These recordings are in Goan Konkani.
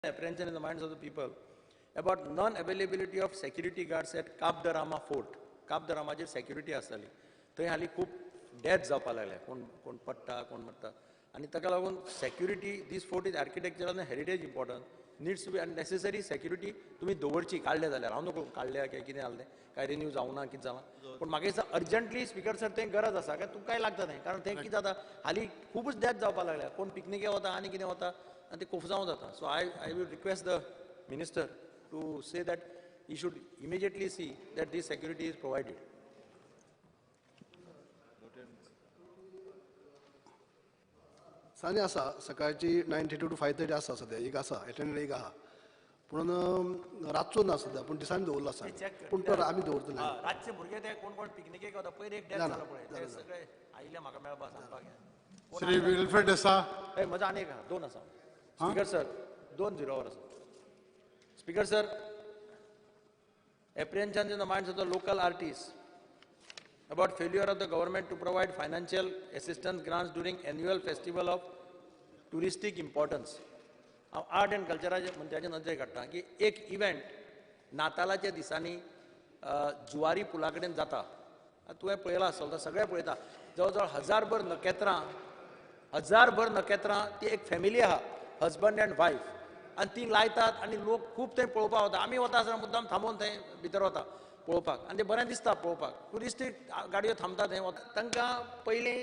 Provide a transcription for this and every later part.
apprehension in the minds of the people about non-availability of security guards at Cabo de Rama Fort. Cabo de Ramaचेर security आसताली, थंय हालीं खूब डेथ जावपाक लागल्या, कोण कोण पडटा कोण मरता, आनी ताका लागून security, this fort is architectural आनी heritage important, needs to be आनी नेसेसरी सेक्युरिटी तुमी दवरची. काडले जाल्यार हांव नको काडल्या काय कितें जालें तें, काय रिन्यू जावना कितें जालां, पूण म्हाका दिसता अर्जंटली स्पीकर सर तें गरज आसा, काय तुमकांय लागता तें, कारण तें कितें जाता हालीं खुबूच डेथ जावपाक लागल्या, कोण पिकनिके वता आनी कितें वता आनी तें कोफजांव जाता. So I will request the minister to say that he should immediately see that this security is provided. सांजे आसा सकाळची 9:30 to 5:30 आसा सद्या, एक आसा एटेंडंट एक आहा, पूण रातचो ना सद्या, पूण दिसांनी दवरलो आसा, पूण तो आमी दवरतले. रातचे भुरगे ते कोण कोण पिकनिकेक वता, पयर एक डेथ जालो पळय, ते सगळे आयिल्ले म्हाका मेळपा सांगपाक. श्री विल्फ्रेड डिसा. म्हजो आनी एक आहा, दोन आसा स्पीकर सर, 2 0 वर आसा. Speaker sir, apprehension in the minds of the local artists about failure of the government to provide financial assistance grants during annual festival of touristic importance. हांव आर्ट एंड कल्चराचे मनशाचे नदरे काडटा की एक इव्हेंट नातालाच्या दिसांनी जुवारी पुला कडेन जाता, तुवें पळयलां आसतलो, सगळे पळयता, जवळ जवळ 1000 नखेत्रां, 1000 नखेत्रां, ती एक फॅमिली आहा, हजबंड एंड वायफ, आनी ती लायतात आनी लोक खूब थंय पळोवपाक वता. आमी वता आसतना मुद्दाम थांबोवन थंय भितर वता पळोवपाक, आनी तें बरें दिसता पळोवपाक. ट्युरिस्टीक गाडयो थांबता थंय वता. तांकां पयलीं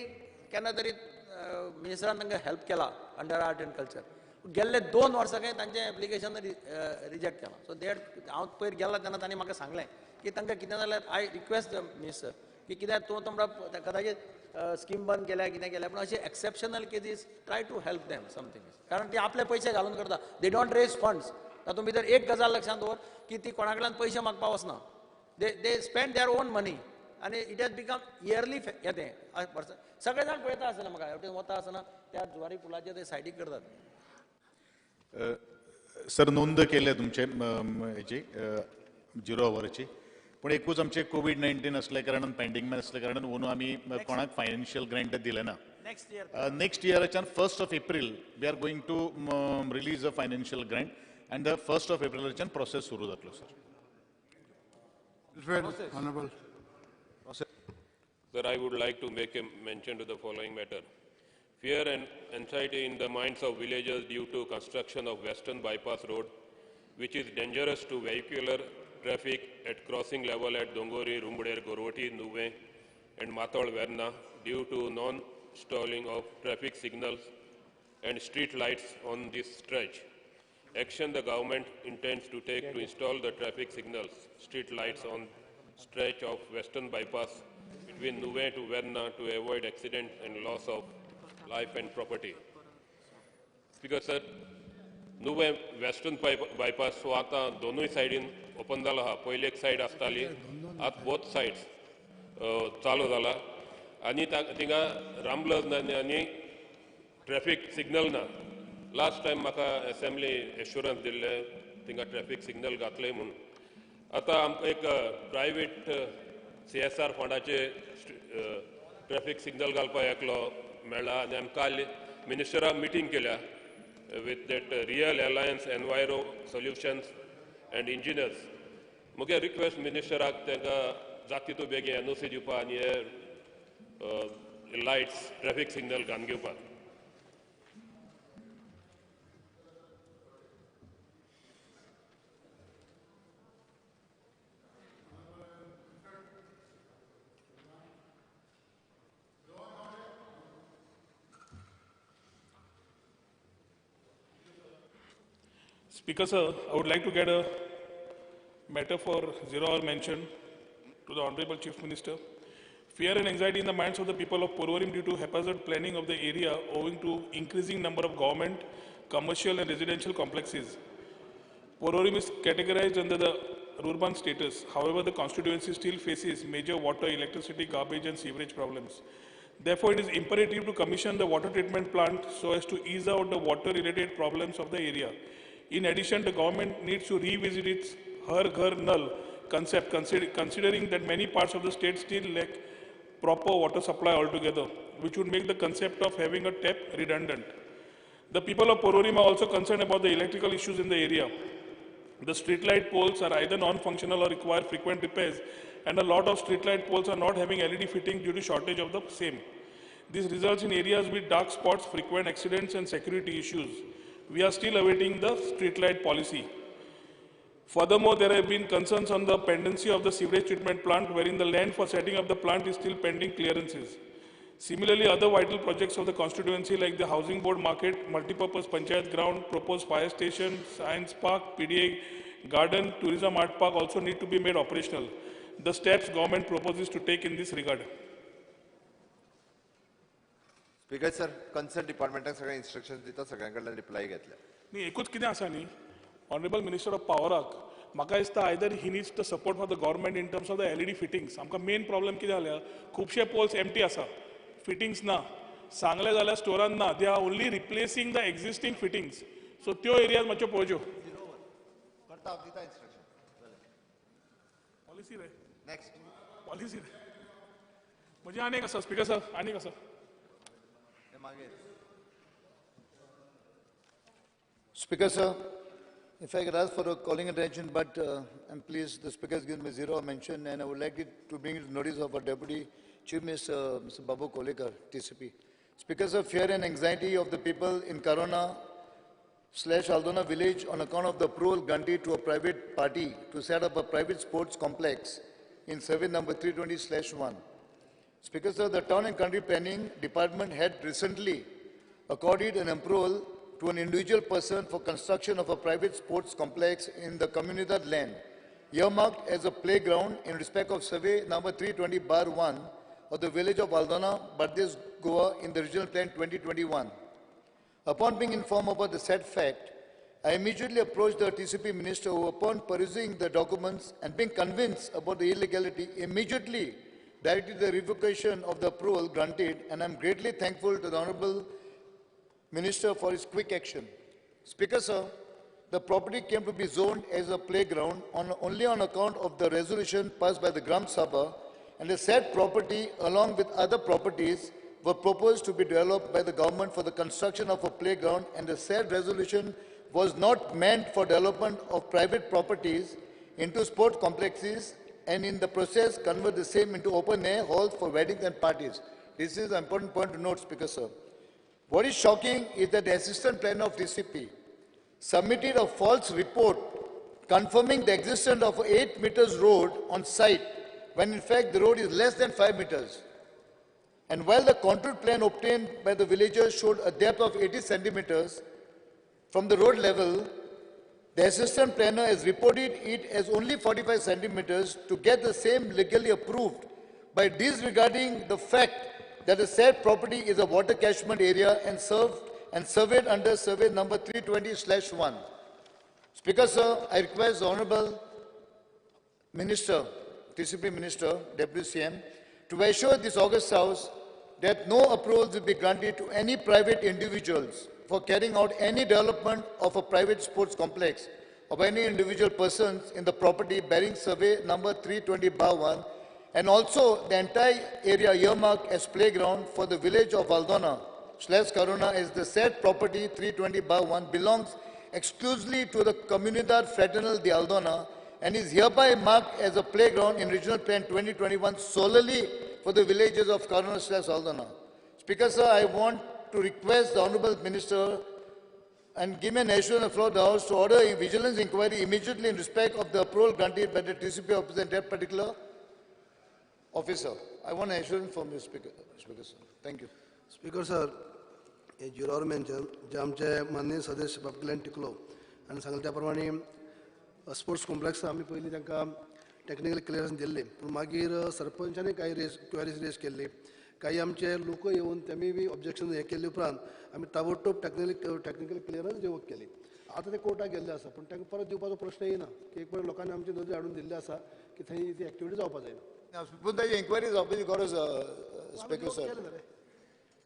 केन्ना तरी मिनिस्टरान तांकां हेल्प केला अंडर आर्ट एंड कल्चर, गेल्ले 2 वर्सां काय तांचें एप्लिकेशन रिजेक्ट केलां. सो that हांव पयर गेला तेन्ना तांणी म्हाका सांगलें की तांकां कितें जाल्यार I request the minister की कित्याक तूं तुमकां कदाचित स्कीम बंद केल्या कितें केल्या, पूण अशे exceptional cases try to help them something, कारण ती आपले पयशे घालून करता, they don't raise funds. तातूंत भितर एक गजाल लक्षांत दवर की ती कोणा कडल्यान पयशे मागपाक वचना, they spend their own money, आनी it has become yearly हें तें सगळे जाण पळयता आसतना म्हाका हेवटेन वता आसतना त्या जुवारी पुलाचे ते सायडीक करतात. सर नोंद केल्या तुमचे हेची 0 आवराची, पूण एकूच आमचे कोवीड-19 असल्या कारणान पॅन्डेमीक असल्या कारणान अंदू आमी कोणाक फायनान्शियल ग्रँट दिलें ना. नेक्स्ट इयराच्यान 1st of April we are going to release a financial grant and the 1st of एप्रिलाच्यान process सुरू जातलो sir. Sir, I would like to make a mention to the following matter. Fear and anxiety in the minds of villagers due to construction of Western Bypass Road, which is dangerous to vehicular traffic at crossing level at Dongori, Rumbuder, Gorvati, Nuvem and Matol Verna due to non-stalling of traffic signals and street lights on this stretch. Action the government intends to take to install the traffic signals, street lights on stretch of Western Bypass between Nuvem to Verna to avoid accident and loss of life and property. Speaker sir, Nuvem Western Bypass so आता दोनूय सायडीन ओपन जाला आहा. पयली एक सायड आसताली, आतां बोथ सायड्स चालू जाला आनी थिंगा रामलज ना आनी ट्रॅफिक सिग्नल ना. लास्ट टायम म्हाका एसेंब्ली एश्युरन्स दिल्लें थिंगा ट्रॅफिक सिग्नल घातले म्हूण. आतां आमकां एक प्रायवेट CSR फंडाचे ट्रॅफिक सिग्नल घालपाक एकलो मेळ्ळा आनी आमकां काल मिनिस्टराक मिटींग केल्या with that Real Alliance Enviro Solutions and Engineers. मुगे रिक्वेस्ट मिनिस्टराक तांकां जाता तितू बेगीन NOC दिवपाक आनी हे लायट्स ट्रॅफिक सिग्नल घालून घेवपाक. Speaker sir, I would like to get a matter for 0 hour mention to the Honorable Chief Minister. Fear and anxiety in the minds of the people of Porvorim due to haphazard planning of the area owing to increasing number of government, commercial and residential complexes. Porvorim is categorized under the urban status. However, the constituency still faces major water, electricity, garbage and sewerage problems. Therefore, it is imperative to commission the water treatment plant so as to ease out the water-related problems of the area. In addition, the government needs to revisit its Har Ghar Nal concept, considering that many parts of the state still lack proper water supply altogether, which would make the concept of having a tap redundant. The people of Porvorim are also concerned about the electrical issues in the area. The streetlight poles are either non-functional or require frequent repairs, and a lot of streetlight poles are not having LED fitting due to shortage of the same. This results in areas with dark spots, frequent accidents and security issues. We are still awaiting the streetlight policy. Furthermore, there have been concerns on the pendency of the sewage treatment plant, wherein the land for setting up the plant is still pending clearances. Similarly, other vital projects of the constituency like the Housing Board Market, Multipurpose Panchayat Ground, proposed fire station, Science Park, PDA Garden, Tourism Art Park also need to be made operational. The steps government proposes to take in this regard. Speaker sir, concern डिपार्टमेंटाक सगळे इन्स्ट्रक्शन्स दिता, सगळ्यां कडल्यान रिप्लाय घेतले. न्ही, एकूच कितें आसा न्ही, ऑनरेबल मिनिस्टर ऑफ पावराक म्हाका दिसता either he needs the support for the government in terms of the LED fittings. आमकां मेन प्रॉब्लम कितें जाल्या, खुबशे पोल्स एम्प्टी आसा, फिटिंग्स ना, सांगले जाल्यार स्टोरान ना, they are only replacing the existing fittings. So त्यो एरियाज मातश्यो पळोवच्यो. पॉलिसी रे, नेक्स्ट पॉलिसी रे म्हणजे आनीक आसा स्पीकर सर, आनीक आसा. Speaker sir, if I could ask for a calling attention, but I'm pleased the Speaker has given me zero mention, and I would like it to bring it to notice of our Deputy Chief Minister, Mr. Babu Kolekar, TCP. Speaker sir, fear and anxiety of the people in Karona /Aldona village on account of the approval granted to a private party to set up a private sports complex in survey number 320/1. Speaker sir, the Town and Country Planning Department had recently accorded an approval to an individual person for construction of a private sports complex in the Comunidad land, earmarked as a playground in respect of survey number 320/1 of the village of Aldona, Bardez, Goa in the regional plan 2021. Upon being informed about the said fact, I immediately approached the TCP minister who, upon perusing the documents and being convinced about the illegality, immediately directed the revocation of the approval granted, and I am greatly thankful to the Honorable Minister for his quick action. Speaker sir, the property came to be zoned as a playground only on account of the resolution passed by the Gram Sabha, and the said property along with other properties were proposed to be developed by the government for the construction of a playground, and the said resolution was not meant for development of private properties into sport complexes and in the process convert the same into open air halls for weddings and parties. This is an important point to note, Speaker sir. What is shocking is that the assistant planner of TCP submitted a false report confirming the existence of 8 meters road on site when in fact the road is less than 5 meters. And while the contour plan obtained by the villagers showed a depth of 80 centimeters from the road level, the assistant planner has reported it as only 45 centimeters to get the same legally approved by disregarding the fact that the said property is a water catchment area and surveyed under survey number 320/1. Speaker sir, I request the Honorable Minister, TCP Minister, WCM, to assure this august house that no approvals will be granted to any private individuals for carrying out any development of a private sports complex of any individual persons in the property bearing survey number 320/1, and also the entire area earmarked as playground for the village of Aldona /Karona, as the said property 320/1 belongs exclusively to the Comunidad Fraternal de Aldona and is hereby marked as a playground in Regional Plan 2021 solely for the villages of Karona /Aldona. Speaker sir, I want to request the Honorable Minister and give me an assurance of the floor of the House to order a vigilance inquiry immediately in respect of the approval granted by the TCP officer and that particular officer. I want an assurance from you, Speaker sir. Thank you. Speaker sir, हे zero mention जे आमचे माननीय सदस्य बाब ग्लॅन टिकलो आनी सांगले त्या प्रमाणे स्पोर्ट्स कॉम्प्लेक्स आमी पयलीं तांकां टॅक्निकल क्लियरन्स दिल्लें, पूण मागीर सरपंचांनी कांय क्वेरीज रेज केल्ली, काही आमचे लोक येवन तेमी बी ऑब्जेक्शन हें केले उपरांत आमी ताबडतोब टॅक्निकल क्लियरन्स रिवोक केली. आतां ते कोर्टाक गेल्ले आसा, पूण तांकां परत दिवपाचो प्रश्न येना की एक पळय लोकांनी आमची नदर हाडून दिल्ली आसा की थंय ती एक्टिविटी जावपा जायना. पूण ताजी एन्क्वायरी जावपाची गरज स्पीकर सर,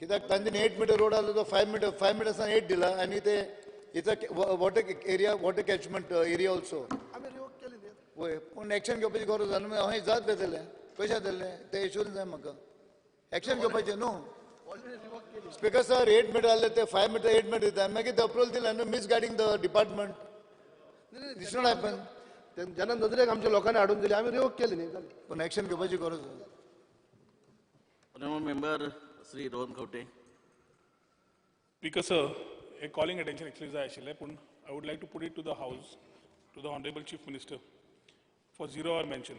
कित्याक तांच्यानी 8 मिटर रोड आसलो तो 5 मिटर्सान 8 दिला आनी ते it's a water area, water catchment area also. वय, पूण एक्शन घेवपाची गरज आसा न्हू. हांवें जात जातलें, कशें जातलें तें एश्युरन्स जाय म्हाका. एक्शन घेवपाचें न्हू, Speaker sir, 8 meter आसले ते 5 meter 8 meter दिता आनी मागीर ते अप्रुवल दिले आनी misguiding the department. This not happen. जेन्ना नदरेक आमच्या लोकांनी हाडून दिली आमी रिवोक केली न्ही, पूण एक्शन घेवपाची गरज आसा. Honorable member Shri Rohan Khaunte. Speaker sir, a calling attention actually जाय आशिल्लें, पूण I would like to put it to the house, to the honourable chief minister for zero hour mention.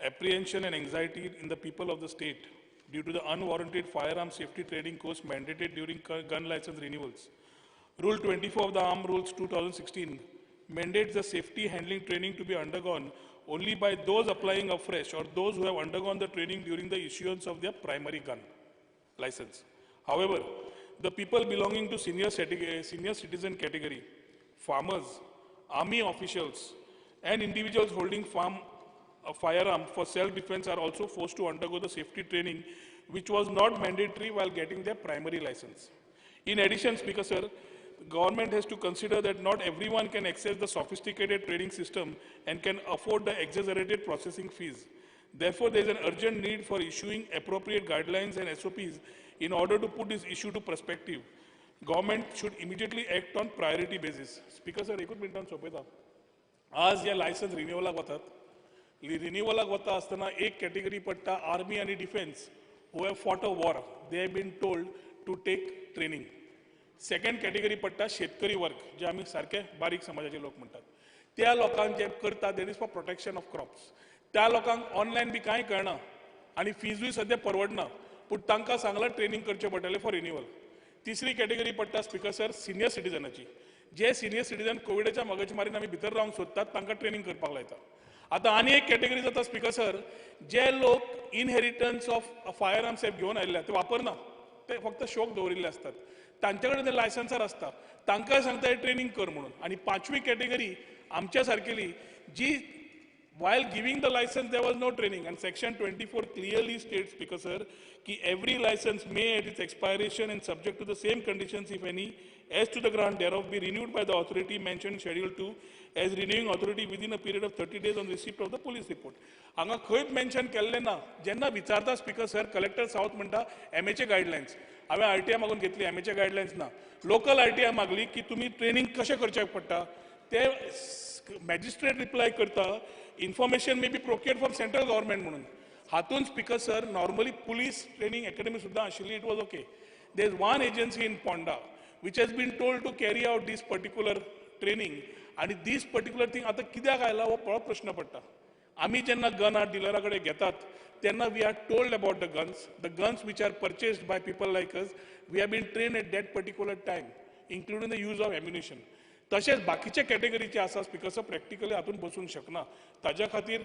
Apprehension and anxiety in the people of the state due to the unwarranted firearm safety training course mandated during gun license renewals. Rule 24 of the Arm Rules 2016 mandates the safety handling training to be undergone only by those applying afresh or those who have undergone the training during the issuance of their primary gun license. However, the people belonging to senior citizen category, farmers, army officials, and individuals holding a firearm for self-defense are also forced to undergo the safety training, which was not mandatory while getting their primary license. In addition, Speaker sir, the government has to consider that not everyone can access the sophisticated training system and can afford the exaggerated processing fees. Therefore, there is an urgent need for issuing appropriate guidelines and SOPs in order to put this issue to perspective. Government should immediately act on priority basis. Speaker sir, एकूच मिनटान सोंपयता. आज ह्या लायसन्स रिन्युअलाक वतात, रिन्युअलाक वता आसतना एक कॅटेगरी पडटा आर्मी आनी defence who have fought a war, they have been told to take training. Second category पडटा शेतकरी वर्ग, जे आमी सारके बारीक समाजाचे लोक म्हणटात, त्या लोकांक जे करता that is for protection of crops. त्या लोकांक ऑनलायन बी कांय कळना आनी फिजूय सद्या परवडना, पूण तांकां सांगलां ट्रेनींग करचें पडटलें फॉर रिन्युअल. तिसरी कॅटेगरी पडटा स्पीकर सर सिनियर सिटीजनाची, जे सिनियर सिटीजन कोविडाच्या मगजमारीन आमी भितर रावंक सोदतात तांकां ट्रेनींग करपाक लायता. आतां आनी एक कॅटेगरी जाता स्पीकर सर, जे लोक इनहेरिटन्स ऑफ फायर आर्म्स हे घेवन आयिल्ले ते वापरना, ते फक्त शोक दवरिल्ले आसतात, तांचे कडेन ते लायसन्सार आसता, तांकां सांगता ट्रेनींग कर म्हणून. आनी पांचवी कॅटेगरी आमच्या सारकेली जी while giving the license there was no training, and section 24 clearly states, Speaker sir, ki every license may at its expiration and subject to the same conditions if any as to the grant thereof be renewed by the authority mentioned in schedule 2 as renewing authority within a period of 30 days on receipt of the police report. हांगा खंयच मेन्शन केल्लें ना. जेन्ना विचारता स्पीकर सर, कलेक्टर सावथ म्हणटा MHA guidelines, हांवें RTI मागून घेतली, MHA guidelines ना. लोकल RTI मागली की तुमी ट्रेनिंग कशें करचें पडटा, ते मॅजिस्ट्रेट रिप्लाय करता information may be procured from central government म्हणून. हातून speaker sir normally police training academy सुद्दां आशिल्ली, it was okay. There is one agency in Ponda which has been told to carry out this particular training, आनी दीस पर्टिक्युलर थिंग आतां कित्याक आयला हो बरो प्रश्न पडटा. आमी जेन्ना गन डिलरा कडेन घेतात तेन्ना we are told about the guns, the guns which are purchased by people like us, we have been trained at that particular time including the use of ammunition. तशेंच बाकीचे कॅटेगरीचे आसा स्पीकर सर प्रॅक्टिकली हातून बसूंक शकना. ताज्या खातीर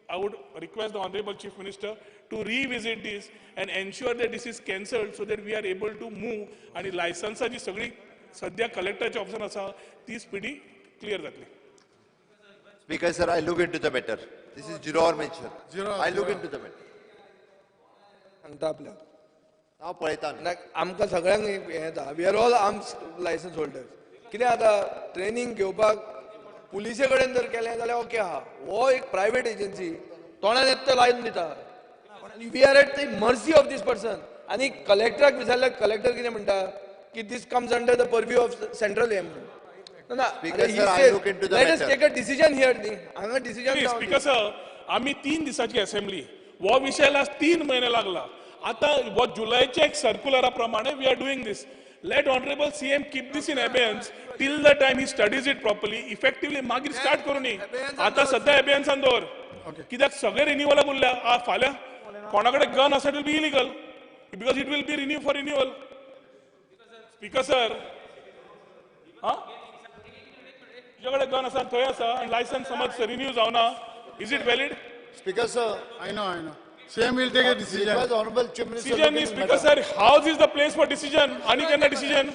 I would request the honourable chief minister to revisit this and ensure that this is cancelled so that we are able to move आनी लायसन्साची सगळी सद्या कलेक्टराच्या ऑफिसान आसा ती स्पिडी क्लियर जातली. Speaker sir, I look into the matter. This is zero hour mention. I look into the matter. सांगता आपल्याक हांव पळयता आमकां सगळ्यांक हें येता, we are all arms licence holders. कितें आतां ट्रेनींग घेवपाक पुलिसे कडेन जर केलें जाल्यार ओके आहा, हो एक प्रायवेट एजन्सी तोंडान येता ते लायन दिता, we are at the mercy of this person. आनी कलेक्टराक विचारल्यार कलेक्टर कितें म्हणटा की this comes under the purview of central हें म्हणून. ना, let us take a decision here न्ही, हांगा डिसिजन. स्पीकर सर, आमी 3 दिसाची असेंब्ली, हो विशय लास्ट 3 म्हयने लागला. आतां हो जुलयच्या एक सर्क्युलरा प्रमाणे we are doing this. Let Honorable CM keep this in abeyance till the time he studies it properly, effectively. मागीर स्टार्ट करूं न्ही, आतां सद्या एबेयन्सान दवर, कित्याक सगळे रिन्युअलाक उरल्या. फाल्यां कोणा कडेन गन आसा, it will be illegal because it will be renew for renewal. Speaker sir, हा तुज्या कडेन गन आसा, थंय आसा आनी लायसन्स समज रिन्यू जावना, is it valid? Speaker sir, I know, I know. CM will take a decision. Honorable Chief Minister. Decision is, Speaker sir, house is the place for decision. Ani kenna decision?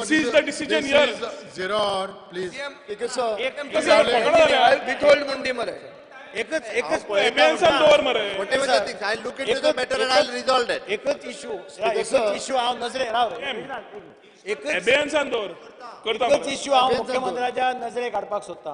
This is the decision here. Zero hour, please. Speaker sir. Withhold mundi mare. एकच एकच दवर मरे. I look into the matter and I will resolve that. एकच इश्यू, एकच इश्यू हांव नजरे राव, एकच एकच इश्यू हांव मुख्यमंत्र्याच्या नजरेक हाडपाक सोदता.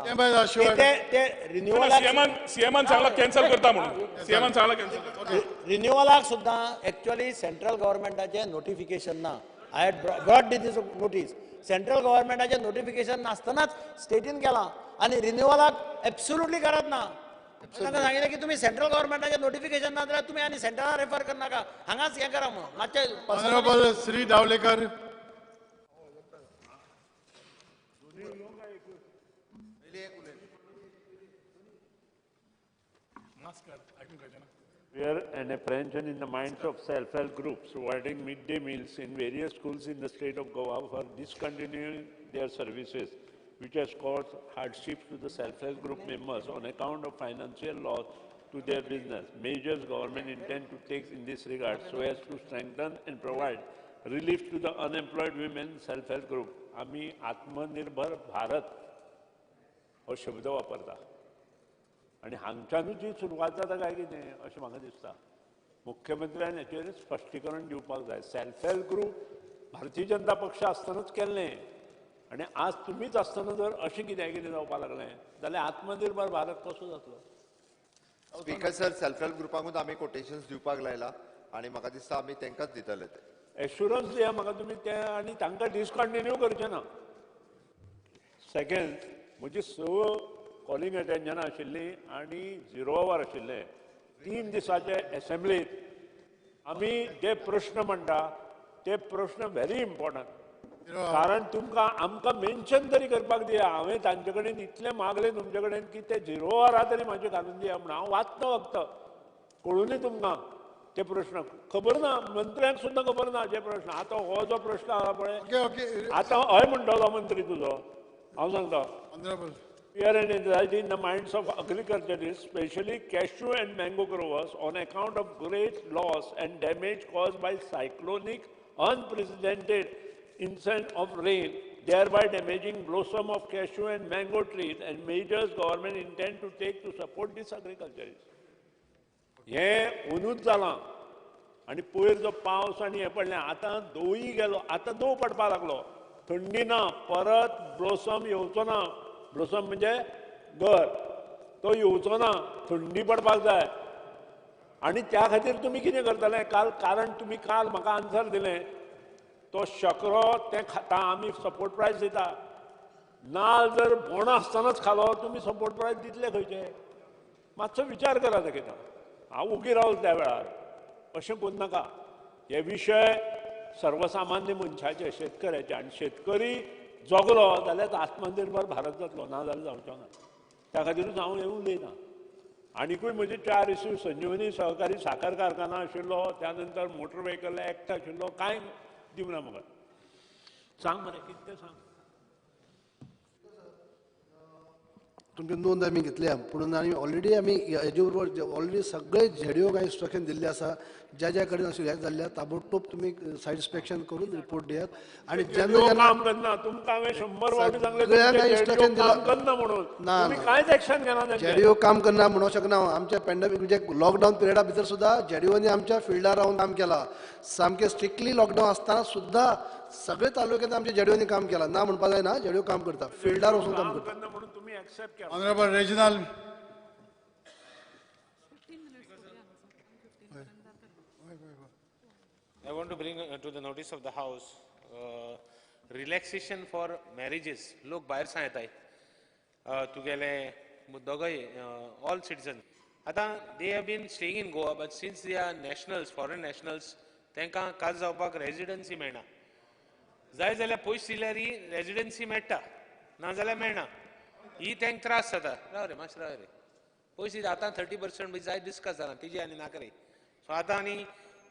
ते रिन्युअलाक सीएमान सांगला कॅन्सल करता म्हणून, सीएमान सांगला कॅन्सल. रिन्युअलाक सुद्दां एक्च्युअली सेंट्रल गव्हर्मेंटाचें नोटिफिकेशन ना. I had brought this notice. Central गव्हर्मेंटाचें notification नासतनाच स्टेटीन केलां आनी रिन्युअलाक एब्सोल्युटली गरज ना. तांकां सांगिल्लें की तुमी सेंट्रल गव्हर्मेंटाचें नोटिफिकेशन ना जाल्यार तुमी आनी सेंट्रला रेफर करनाका, हांगाच हें करा म्हणून. मातशें Shri दावलेकर. Fear and apprehension in the minds of self-help groups providing midday meals in various schools in the state of Goa for discontinuing their services, which has caused hardship to the self-help group members on account of financial loss to their business. Measures government intend to take in this regard so as to strengthen and provide relief to the unemployed women self-help group. आमी आत्मनिर्भर भारत हो शब्द वापरता आनी हांगच्यानूच जी सुरवात जाता काय कितें अशें म्हाका दिसता. मुख्यमंत्र्यान हेचेर स्पश्टीकरण दिवपाक जाय. Self help group Bharatiya Janata पक्ष आसतनाच केल्लें आनी आज तुमीच आसतना जर अशें कितें कितें जावपाक लागलें जाल्यार आत्मनिर्भर भारत कसो जातलो? स्पीकर सर, सेल्फ हेल्प ग्रुपाकूच आमी कोटेशन्स दिवपाक लायला आनी म्हाका दिसता आमी तांकांच दितले ते. एश्युरन्स दिया म्हाका तुमी तें आनी तांकां डिसकंटिन्यू करचें ना. सेकंड, म्हजी स कॉलिंग अटेन्शनां आशिल्लीं आनी झिरो our आशिल्लें. 3 दिसाचे एसेंब्लीत आमी जे प्रश्न म्हणटा ते प्रश्न व्हेरी इम्पॉर्टंट, कारण तुमकां आमकां मेन्शन तरी करपाक दिया. हांवें तांचे कडेन इतलें मागलें तुमचे कडेन की ते झिरो आवरा तरी म्हाजे घालून दिया म्हूण. हांव वाचता फक्त, कळुनी तुमकां ते प्रश्न खबर ना, मंत्र्यांक सुद्दां खबर ना जे प्रश्न. आतां हो जो प्रश्न आसा पळय, आतां हय म्हणटलो मंत्री तुजो, हांव सांगता. Fear and anxiety in the minds of agriculturists, especially cashew and mango growers, on account of great loss and damage caused by cyclonic unprecedented incident of rain, thereby damaging blossom of cashew and mango trees, and measures government intend to take to support these agriculturists. हें ओनूच जालां आनी पयर जो पावस आनी हें पडलें, आतां दोवूय गेलो, आतां दोव पडपाक लागलो, थंडी ना, परत ब्लोसम येवचो ना. ब्लोसम म्हणजे गर, तो येवचो ना, थंडी पडपाक जाय. आनी त्या खातीर तुमी कितें करतले काल? कारण तुमी काल म्हाका आन्सर दिलें, तो शकरो तें खाता आमी सपोर्ट प्रायस दिता. नाल जर बोणो आसतनाच खालो तुमी सपोर्ट प्रायस दितले खंयचे? मातसो विचार करा कितें. हांव उगी रावलो त्या वेळार. अशें करूं नाका. हे विशय सर्वसामान्य मनशाचे, शेतकऱ्याचे, आनी शेतकरी जगलो जाल्यार आत्मनिर्भर भारत जातलो, ना जाल्यार जावचो ना. त्या खातीरूच हांव हें उलयना. आनिकूय म्हजे 4 इश्यू, संजीवनी सहकारी साखर कारखाना आशिल्लो, त्या नंतर मोटर व्हेकल एक्ट आशिल्लो, कांय दिवना म्हाका. सांग मरे कितें तें सांग. तुमची नोंद आमी घेतल्या, पूण आनी ऑलरेडी आमी हेजे बरोबर ऑलरेडी सगळे झेडिओ कांय इन्स्ट्रक्शन दिल्ले आसा, ज्या ज्या कडेन अशें हें जाल्लें ताबडतोब तुमी सायड इन्स्पेक्शन करून रिपोर्ट दियात. आनी जेन्ना जेन्ना काम करना तुमकां हांवें 100 फावटी सांगलें, इन्स्ट्रक्शन दिलां करना म्हणून, ना कांयच एक्शन घेना. झेडिओ काम करना म्हणूंक शकना. आमच्या पॅन्डेमीक म्हणजे लॉकडावन पिरियडा भितर सुद्दां झेडिओनी आमच्या फिल्डार रावन काम केलां. सामकें स्ट्रिक्टली लॉकडावन आसतना सुद्दां सगळे तालुक्यांत आमच्या झेडिओनी काम केलां. ना म्हणपाक जायना, झेडिओ काम करता, फिल्डार वचून काम करता. Honorable Reginald. I want to bring to the notice of the House relaxation for marriages. लोक भायर सांगताय तुगेले दोगय all citizens. आतां they have been staying in Goa, but since they are nationals, foreign nationals, तांकां काज जावपाक रेजिडन्सी मेळना. जाय जाल्यार पयस दिल्यार रेजिडन्सी मेळटा, ना जाल्यार मेळना. ही तांकां त्रास जाता. राव रे मातशें, राव रे. पयस आतां 30% बी जाय डिस्कस जाला तेजी आनी नाका रे. सो आतां आनी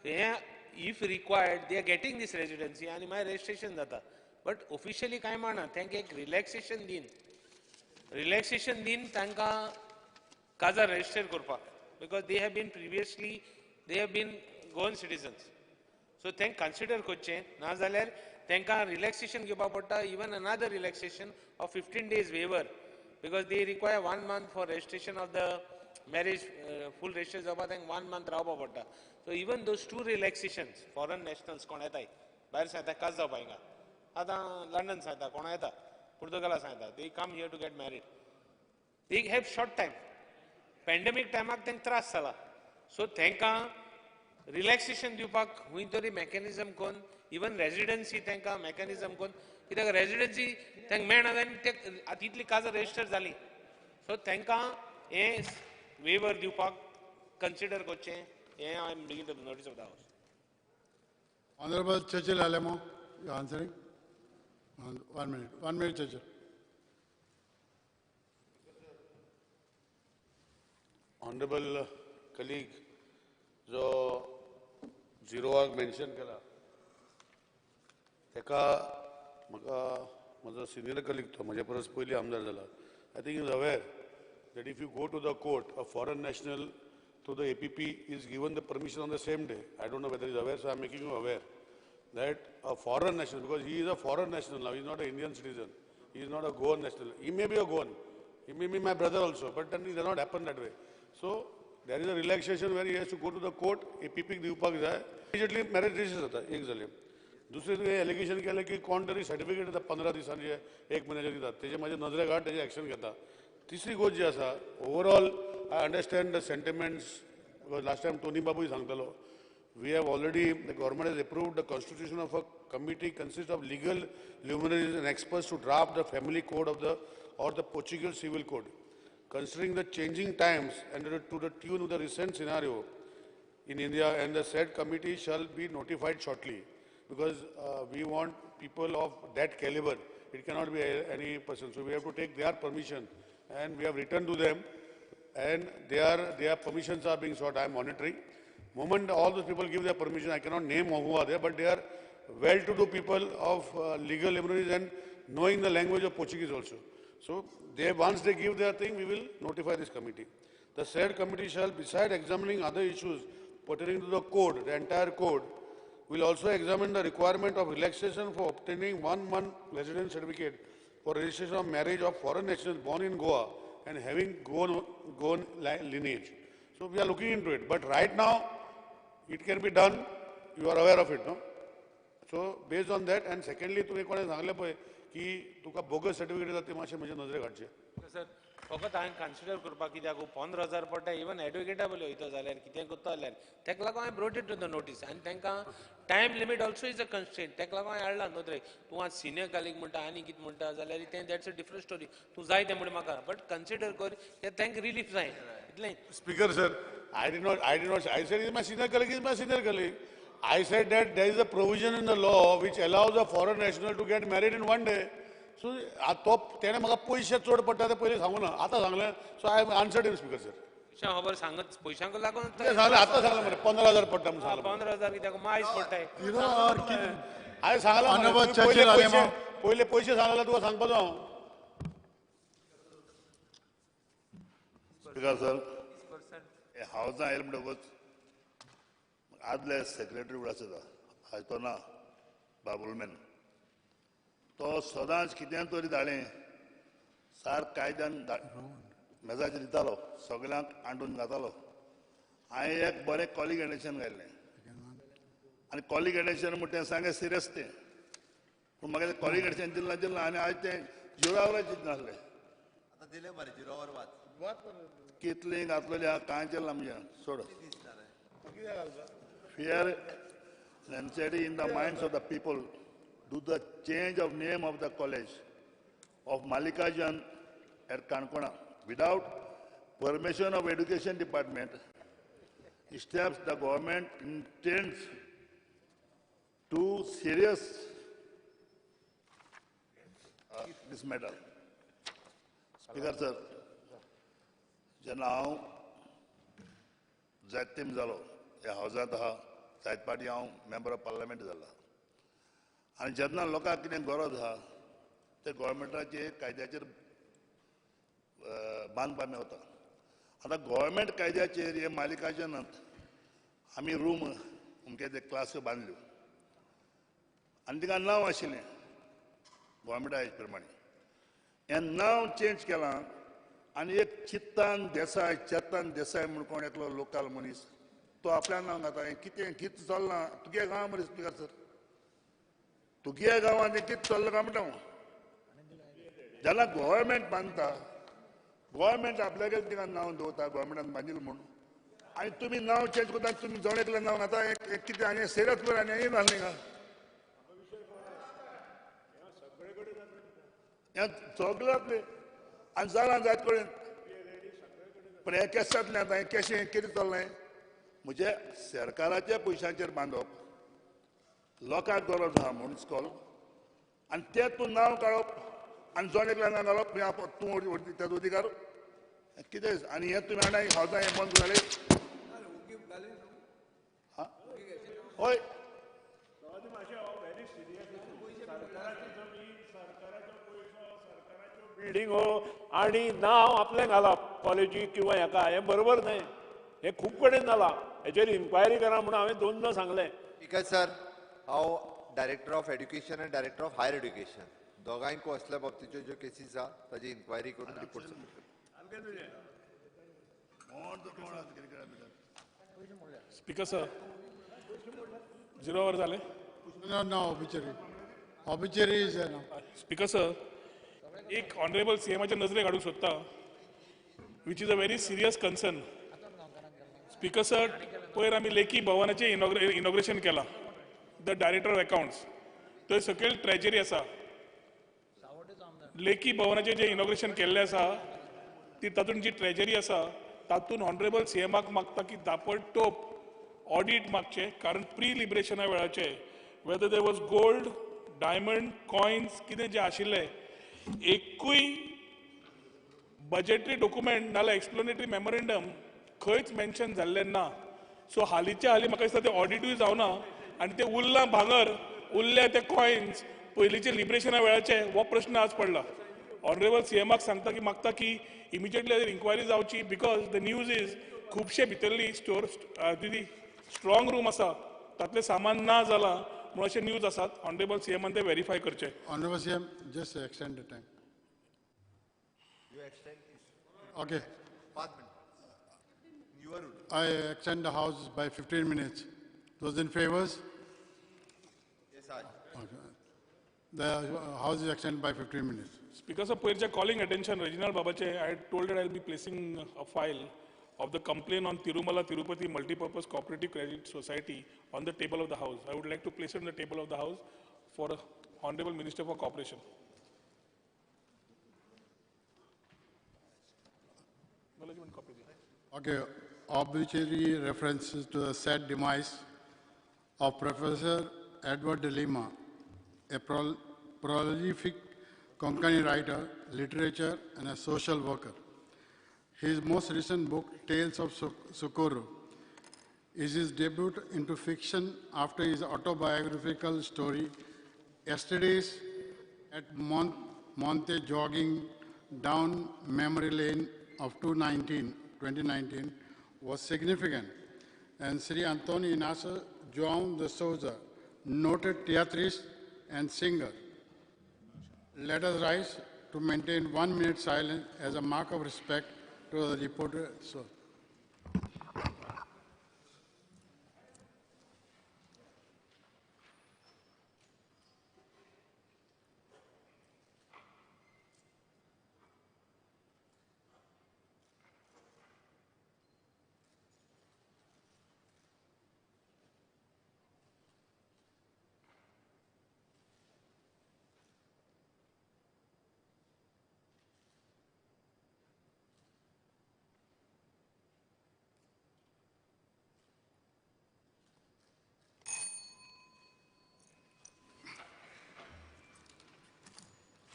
हें if required they are getting this residency आनी मागीर रजिस्ट्रेशन जाता. बट ऑफिशियली कांय म्हणना, तांकां एक रिलॅक्सेशन दीन, रिलॅक्सेशन दीन तांकां काजार रजिस्टर करपाक, because they have been previously they have been Goan citizens. So तांकां कन्सिडर करचें, ना जाल्यार तांकां रिलॅक्सेशन घेवपाक पडटा. Even another relaxation of 15 days waiver, because they require 1 month for registration of the marriage full register जावपाक तांकां 1 मंथ रावपा पडटा. So even those 2 relaxations foreign nationals कोण येताय भायर सांगता काज जावपा हिंगा, आतां लंडन सांगता कोण येता, पुर्तुगाला सांगता, they come here to get married, they have short time. Pandemic टायमाक तांकां त्रास जाला, सो तांकां रिलॅक्सेशन दिवपाक खंय तरी मॅकॅनिजम करून, इवन रेजिडन्सी तांकां मॅकॅनिजम करून, कित्याक रेजिडन्सी तांकां मेळना आनी ते आतां इतली काजां रजिस्टर जाली, सो तांकां हें वेवर दिवपाक कन्सिडर करचें, हें I am bringing the notice of the house. Honourable Churchill Alemao, you answering? 1 minute, 1 minute Churchill. Honourable colleague जो झिरो our mention केला ताका म्हाका म्हजो सिनियर कलीग तो म्हजे परस पयलीं आमदार जाला. I think is aware that if you go to the court, a foreign national through the APP is given the permission on the same day. I don't know whether is aware, so I am making you aware that a foreign national, because he is a foreign national now, he is not an Indian citizen, he is not a Goan national. He may be a Goan, he may be my brother also, but then it does not happen that way. So there is a relaxation where he has to go to the court, APP दिवपाक जाय, immediately marriage register जाता. एक जालें. दुसरें तुवें एलिगेशन केलें की कोण तरी सर्टिफिकेट दिता 15 दिसांनी, 1 म्हयन्याचे दितात, तेजे म्हाजे नजरेक हाड, तेजें एक्शन घेता. तिसरी गोश्ट जी आसा, overall I understand the sentiments, because last time Tony बाबूय सांगतालो, we have already, the government has approved the constitution of a committee consists of legal luminaries and experts to draft the family code of the or the Portuguese civil code. Considering the changing times and to the tune of the recent scenario in India, and the said committee shall be notified shortly, because we want people of that caliber. It cannot be any person. So we have to take their permission, and we have written to them, and their permissions are being sought. I am monitoring. Moment all those people give their permission, I cannot name who are there, but they are well-to-do people of legal luminaries and knowing the language of Portuguese also. So they, once they give their thing, we will notify this committee. The said committee shall, beside examining other issues pertaining to the code, the entire code, will also examine the requirement of relaxation for obtaining 1 month residence certificate for registration of marriage of foreign nationals born in Goa and having Goan lineage. So we are looking into it. But right now, it can be done. You are aware of it, no? So based on that, and secondly, तुवें कोणें सांगलें पळय की तुका बोगस सर्टिफिकेट दिता ते मातशें म्हजे नजरेक हाडचें. सर, फकत हांवें कन्सिडर करपाक कित्याक 15,000 पडटा, इवन एडवोकेटा बले वयता जाल्यार कितें करता जाल्यार ताका लागून हांवें brought it to the notice. आनी तांकां time limit also is a constraint, ताका लागून हांवें हाडला नदरेक. तूं आज सिनियर कलीग म्हणटा आनी कितें म्हणटा जाल्यार तें that's a different story. तूं जाय तें म्हणून म्हाका, बट कन्सिडर कर तांकां रिलीफ जाय इतलें. Speaker sir, I did not, I said is my senior colleague, is my senior colleague. I said that there is a provision in the law which allows a foreign national to get married in 1 day. So, तो तेणे म्हाका पयशे चड पडटा ते पयलीं सांगू ना, आतां सांगलें. So I have answered him, speaker sir. खबर सांगत पयशांक लागून सांगलें, आतां सांगलें मरे 15,000 पडटा म्हणून सांगलें. 15,000 कित्याक मायज पडटाय. हांवें सांगलां पयले पयशे सांगले तुका सांगपाचो हांव. स्पीकर सर, हावजां आयलें म्हणटकूच आदले सेक्रेटरी म्हूण आसता, आयज तो ना, बाबुलमॅन, तो सदांच कितें तरी धाडे सारक कायद्यान मेजाचेर दितालो, सगल्यांक आंडून घातालो. हांवें एक बरें कॉलिंग एटेन्शन घायलें आनी कॉलिंग एटेन्शन म्हण तें सांगे सिरियस तें, पूण म्हाका तें कॉलिंग एटेन्शन दिलें दिलें आनी आयज तें झिरो आवराचें चिंतनासलें. आतां दिलें मरे झिरो our वाच कितलीं घातलेली आहा कांय चल्लां म्हजें सोड. Fear and anxiety in the minds of the people due to the change of name of the college of Mallikarjun at Kankona without permission of education department, steps the government intends to serious this matter. Speaker sir, जेन्ना हांव जायतेम जालो ह्या हावजांत आहा, जायत पाटी हांव मेंबर ऑफ पार्लमेंट जाला आनी जेन्ना लोकांक कितें गरज आहा ते गोवोरमेंटाचे कायद्याचेर बांदपा मेवता. आतां गोवोरमेंट कायद्याचेर हे मालिकाजनात आमी रूम अमके ते क्लास बांदल्यो आनी तिका नांव आशिल्लें गोवोरमेंटा हेज प्रमाणे, हें नांव चेंज केलां आनी एक चित्तान देसाय, चेतन देसाय म्हूण कोण एकलो लोकल मनीस तो आपल्या नांव घाता. हें कितें कितें चल्लां तुगे गांव मरे स्पीकर सर, तुगे गांवांत हें कितें चल्लां काय म्हणटा हांव. जेन्ना गव्हर्मेंट बांदता, गव्हर्मेंट आपल्याकच तिका नांव दवरता गव्हर्मेंटान बांदिल्लें म्हूण, आनी तुमी नांव चेंज करता, तुमी जण एकलें नांव घाता. हें कितें आनी सेरत पळय आनी हें घालना हिंगा हें सगळें जातलें आनी जालां जायत कडेन. पूण हें केशें जातलें आतां, हें केशें कितें चल्लें म्हणजे सरकाराच्या पयशांचेर बांदप, लोकांक गरज आहा म्हूण इस्कॉल, आनी तें तूं नांव काडप आनी जण एकल्या नांव घालप, तूं तेजो अधिकार कितें. आनी हें तुमी हाडा हावजां हें बंद जालें. हय, बिल्डिंगो आनी नांव आपलें घालप कॉलेजी किंवा हेका, हें बरोबर न्हय. हें खूब कडेन जालां, हेचेर इन्क्वायरी करा म्हणून हांवें दोनदां सांगलें. स्पीकर सर, हांव डायरेक्टर ऑफ एड्युकेशन आनी डायरेक्टर ऑफ हायर एड्युकेशन दोगांयकूय असल्या बाबतीच्यो ज्यो केसीस आहा ताजी इन्क्वायरी करून रिपोर्ट सबमीट करता. स्पीकर सर, 0 our जालें? ना, obituary, obituary is now. Speaker sir, एक ऑनरेबल सीएमाच्या नजरेक हाडूंक सोदता, which is a very serious concern. Speaker sir, पयर आमी लेखी भवनाचें इनॉग्रेशन केलां, the director of accounts, थंय सकयल ट्रेजरी आसा. लेखी भवनाचें जें इनॉग्रेशन केल्लें आसा ती तातूंत जी ट्रेजरी आसा तातूंत ऑनरेबल सीएमाक मागता की ताबडतोब ऑडीट मागचें, कारण प्री लिबरेशना वेळाचे whether there was gold, diamond, coins कितें जें आशिल्लें एकूय बजेटरी डॉक्युमेंट नाल्यार एक्सप्लेनेटरी मेमोरेंडम खंयच मेन्शन जाल्लें ना. सो हालींच्या हालीं म्हाका दिसता तें ऑडिटूय जावना आनी तें उरलां भांगर, उरल्या ते कॉयन्स पयलींचे लिबरेशना वेळाचे, हो प्रश्न आज पडला. ऑनरेबल सीएमाक सांगता की मागता की इमिजिएटली हाजेर इन्क्वायरी जावची, because the news is खुबशे भितरली स्टोर स्ट्रॉंग रूम आसा तातलें सामान ना जालां म्हणून अशे न्यूज आसात. ऑनरेबल सीएमान ते वेरीफाय करचे. Honourable CM, just extend the time. You extend. Okay. 5 minutes. I extend the house by 15 minutes. Those in favors? Yes, sir. Okay. The house is extended by 15 minutes. Speaker sir, पयरच्या calling attention Reginald बाबाचे, I told that I will be placing a file of the complaint on Tirumala Tirupati Multipurpose Cooperative Credit Society on the table of the house. I would like to place it on the table of the house for Honorable Minister for Cooperation. Okay, obituary references to the sad demise of Professor Edward de Lima, a prolific Konkani writer, literature, and a social worker. His most recent book, Tales of Socorro, is his debut into fiction after his autobiographical story, Yesterday's at Monte Jogging Down Memory Lane of 2019, was significant. And Sri Antonio Inacio João de Souza, noted theatrist and singer. Let us rise to maintain 1 minute silence as a mark of respect to the reporter. So.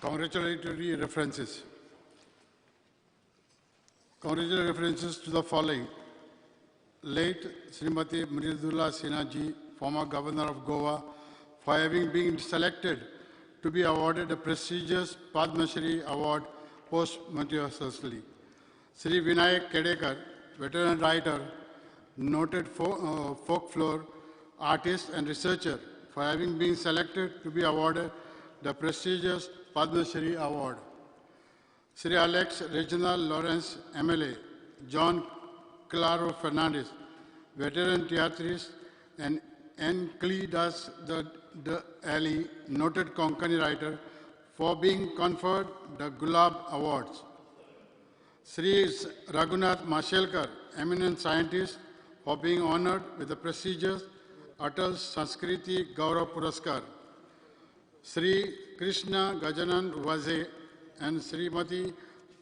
Congratulatory references. Congratulatory references to the following. Late Srimati Mridula Sinha ji, former Governor of Goa, for having been selected to be awarded the prestigious Padma Shri Award posthumously. Sri Vinayak Kedekar, veteran writer, noted folklore artist and researcher, for having been selected to be awarded the prestigious Padma Shri Award. Sri Alex Reginald Lawrence, MLA, John Claro Fernandez, veteran theatrist, and N. Cledas the Ali, noted Konkani writer, for being conferred the Gulab Awards. Sri Raghunath Mashelkar, eminent scientist, for being honored with the prestigious Atal Sanskriti Gaurav Puraskar. Sri Krishna Gajanan Vaze and Srimati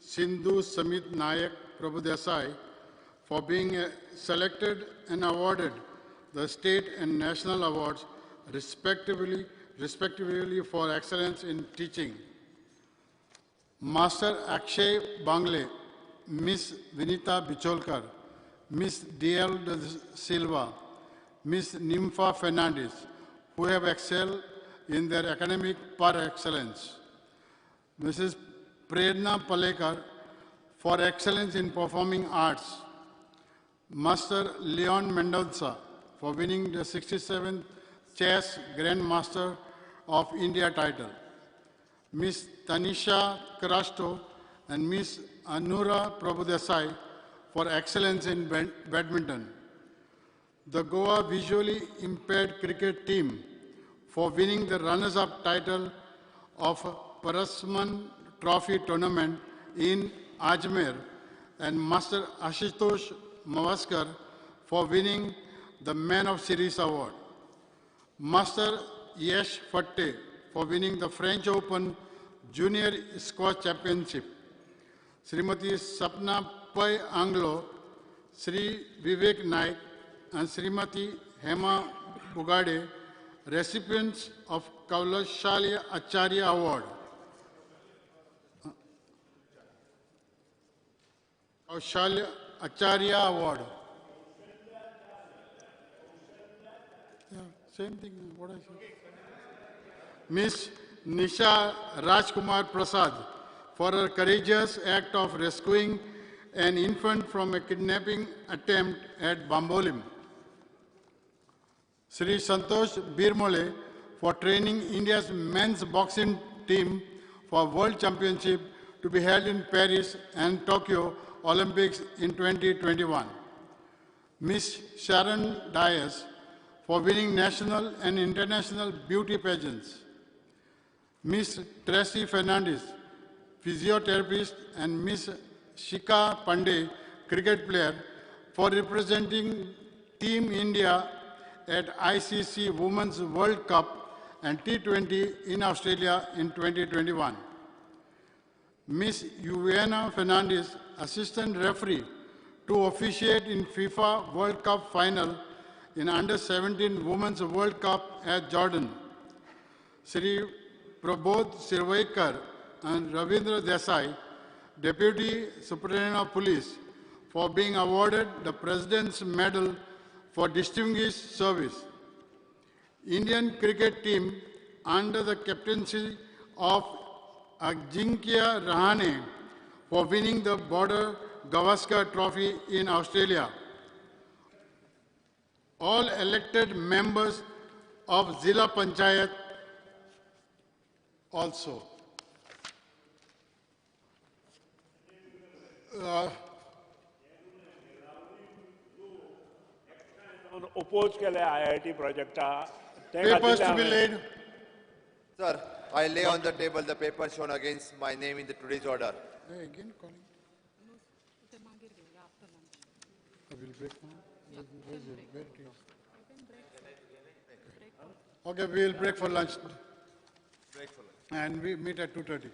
Sindhu Samit Nayak Prabhudesai for being selected and awarded the state and national awards respectively for excellence in teaching. Master Akshay Bangle, Miss Vinita Bicholkar, Miss D.L. Silva, Miss Nympha Fernandez, who have excelled in their academic par excellence. Mrs. Prerna Palekar for excellence in performing arts. Master Leon Mendonca for winning the 67th Chess Grandmaster of India title. Miss Tanisha Crasto and Miss Anura Prabhudesai for excellence in badminton. The Goa Visually Impaired Cricket Team for winning the runners-up title of Parasman Trophy Tournament in Ajmer, and Master Ashutosh Mavaskar for winning the Man of Series Award. Master Yash Fatte for winning the French Open Junior Squash Championship. Srimati Sapna Pai Anglo, Sri Vivek Naik, and Srimati Hema Bugade, recipients of Kaulashalya Acharya Award. Kaushalya Acharya Award. Yeah, same thing, what I said. Miss Nisha Rajkumar Prasad for her courageous act of rescuing an infant from a kidnapping attempt at Bambolim. Sri Santosh Birmole for training India's men's boxing team for World Championship to be held in Paris and Tokyo Olympics in 2021. Miss Sharon Dias for winning national and international beauty pageants. Miss Tracy Fernandez, physiotherapist, and Miss Shikha Pandey, cricket player, for representing Team India at ICC Women's World Cup and T20 in Australia in 2021. Miss Yuviana Fernandez, assistant referee, to officiate in FIFA World Cup final in Under-17 Women's World Cup at Jordan. Sri Prabodh Sirvaikar and Ravindra Desai, Deputy Superintendent of Police, for being awarded the President's Medal for Distinguished Service. Indian cricket team under the captaincy of Ajinkya Rahane for winning the Border Gavaskar Trophy in Australia. All elected members of Zilla Panchayat also. Oppose केले IIT project. Papers to be laid. Sir, I lay on the table the paper shown against my name in the today's order. Again calling. I will break now. Okay, we will break for lunch. Break for lunch. And we meet at 2:30.